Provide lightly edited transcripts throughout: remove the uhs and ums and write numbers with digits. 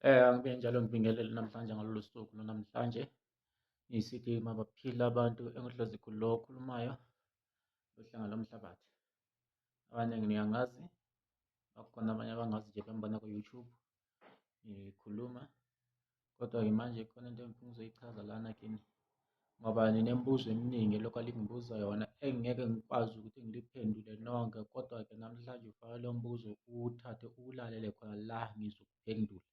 Angibe njalo ngibingelele namhlanje ngalolu suku lwanamhlanje. Ngisithi mabaphile abantu enguDlozikhulu lo okhulumayo uhlanga lomhlabathi. Abaningi niyangazi, bakhona abanye abangazi nje bengibona ku-YouTube ngikhuluma. Kodwa-ke manje khona into engifuna ukuzoyichaza lana kini ngoba ninemibuzo eminingi elokhu alingibuza yona engingeke ngikwazi ukuthi ngiliphendule nonke, kodwa-ke namhlanje ufake lo mbuzo uwuthathe uwulalele khona la ngizokuphendula.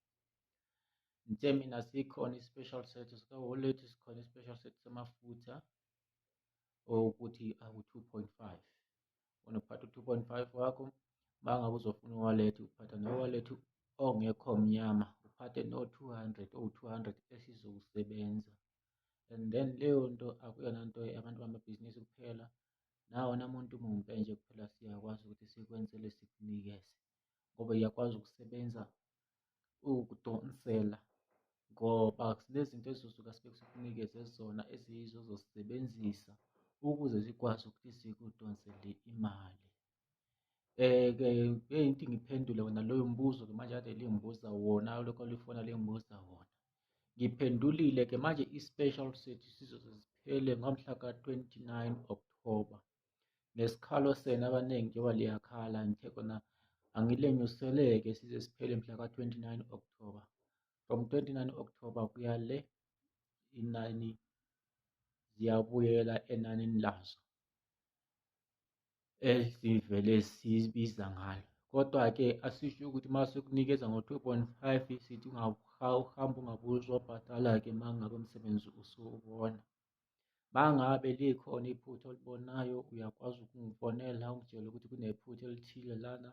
Ngithe mina sikhona i-special set sikawolethu, sikhona i-special set samafutha okuthi awu-2.5. Wena uphatha u-2.5 wakho, uma ngabe uzofuna uwallet uphatha no-wallet ongekho mnyama, uphathe no-200 owu-200 esizowusebenza. And then leyo nto akuyona nto yabantu bamabhizinisi kuphela, nawona muntu mumpe nje kuphela siyakwazi ukuthi sikwenzele sikunikeze ngoba iyakwazi ukusebenza ukudonsela ngoba sinezinto esizosuka sibe sikunikeze zona eziyizo ozosebenzisa ukuze sikwazi ukuthi sikudonsele imali. Ke into ngiphendule wona loyo mbuzo-ke manje kade lingibuza wona lokho lifona lingibuza wona. Ngiphendulile-ke manje i-special sethu sizoze siphele ngomhla ka-29 October. Nesikhalo senu abaningi njengoba liyakhala ngithe kona angilenyuseleke size siphele mhla ka-29 October. From 29 October kuya le inani ziyabuyela enanini lazo esivele sibiza ngalo. Kodwa-ke asisho ukuthi uma sikunikeza ngo-2.5 sithi uhambe ungabuyi uzobhadala-ke uma ngabe umsebenzi usuwubona. Uma ngabe likhona iphutha olibonayo uyakwazi ukungifonela ungitshele ukuthi kunephutha elithile lana,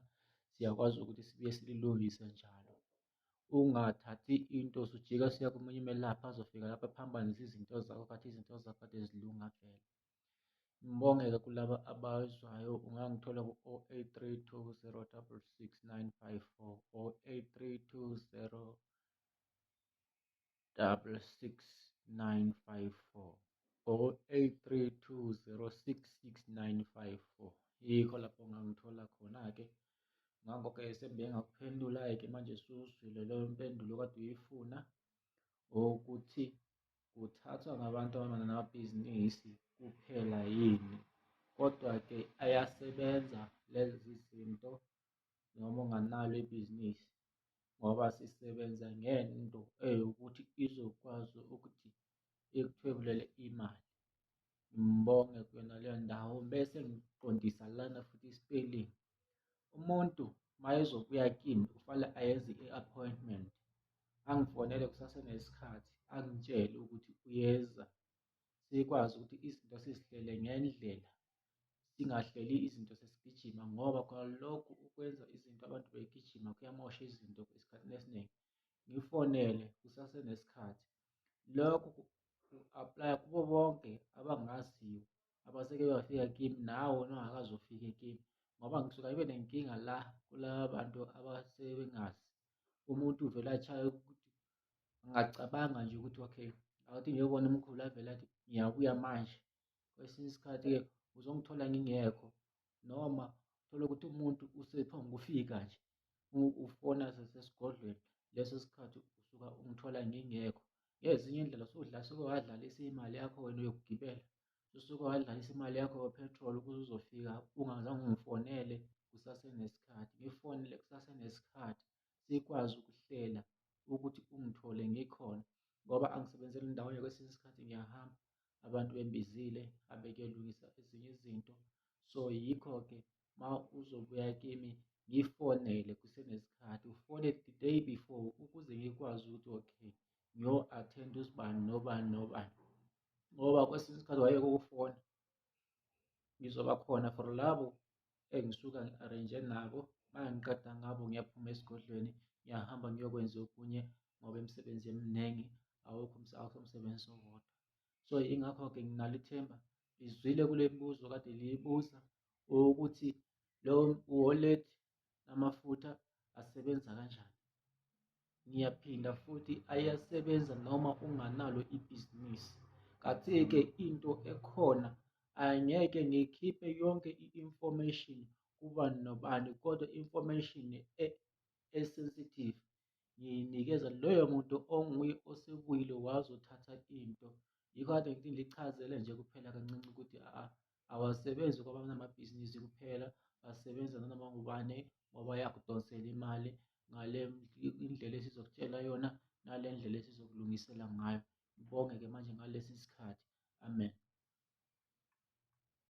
siyakwazi ukuthi sibuye sililungise njalo. Ungathathi into usujika usuya komunye umelaphi azofika lapho aphambanise izinto zakho khathi izinto zakho kade zilunga vele. Ngibonge-ke kulaba abazwayo, ungangithola ku-083 206 6954, 083 20 66954, 083 206 6954. Yikho lapho ongangithola khona-ke. Ngakho-ke sengibuye ngakuphendula-ke manje suzwile leyo mpendulo okade uyifuna ukuthi kuthathwa ngabantu abanamabhizinisi kuphela yini. Kodwa-ke ayasebenza lezi zinto noma unganalo ibhizinisi ngoba sisebenza ngento ewukuthi izokwazi ukuthi ikuthwebulele imali. Ngibonge kuyona leyo ndawo bese ngiqondisa lana futhi i-spelling. Umuntu uma ezobuya kimi kufanele ayenze i-appointment, angifonele kusasenesikhathi angitshele ukuthi uyeza, sikwazi ukuthi izinto sizihlele ngendlela, singahleli izinto sesigijima ngoba khona lokhu ukwenza izinto abantu begijima kuyamosha izinto esikhathini esiningi. Ngifonele kusasenesikhathi. Lokho ku-aplaya kubo bonke abangaziyo abaseke bafika kimi nawe nongakaze ufike kimi ngoba ngisuka ngibe nenkinga la kulaba bantu abasebengazi. Umuntu uvele atshaye ukuthi angacabanga nje ukuthi okay, awuthi ngiyobona umkhulu avele athi ngiyabuya manje. Kwesinye isikhathi-ke uzongithola ngingekho noma uthole ukuthi umuntu usephongufika nje ufona sesesigodlweni, leso sikhathi usuka ungithola ngingekho. Ngezinye iy'ndlela suke wadlalisa imali yakho wena yokugibela, usuke wadlalisa imali yakho yo-petrol ukuze uzofika ungazange ungifonele kusasenesikhathi. Ngifonele kusasenesikhathi sikwazi ukuhlela ukuthi ungithole ngikhona ngoba angisebenzeli ndawonye, kwesinye isikhathi ngiyahamba abantu bengibizile hambe kuyolungisa ezinye izinto. So yikho-ke uma uzobuya kimi ngifonele kusenesikhathi, ufone the day before ukuze ngikwazi ukuthi okay ngiyo-attend-a usibani nobani nobani ngoba kwesinye isikhathi wayeke ukufona ngizoba khona for labo engisuka ngi-arrange nabo. Uma ngiqeda ngabo ngiyaphuma esigodlweni ngiyahamba ngiyokwenza okunye ngoba imisebenzi eminingi awukho umsebenzi owodwa. So yingakho-ke nginalo ithemba lizwile kule mibuzo kade liyibuza ukuthi lo wallet namafutha asebenza kanjani. Ngiyaphinda futhi ayasebenza noma unganalo ibhizinisi. Kathi-ke into ekhona angeke ngikhiphe yonke i-information kubani nobani kodwa i-information e-sensitive. Ngiyinikeza loyo muntu onguye osebuyile wazothatha into. Yikho kade ngithi ngilichazele nje kuphela kancinci ukuthi awasebenzi kwabanamabhizinisi kuphela, asebenza nanoma ngubani ngoba ayakudonsela imali ngale indlela esizokutshela yona nale ndlela esizokulungisela ngayo. Ngibonge-ke manje ngalesi sikhathi. Amen.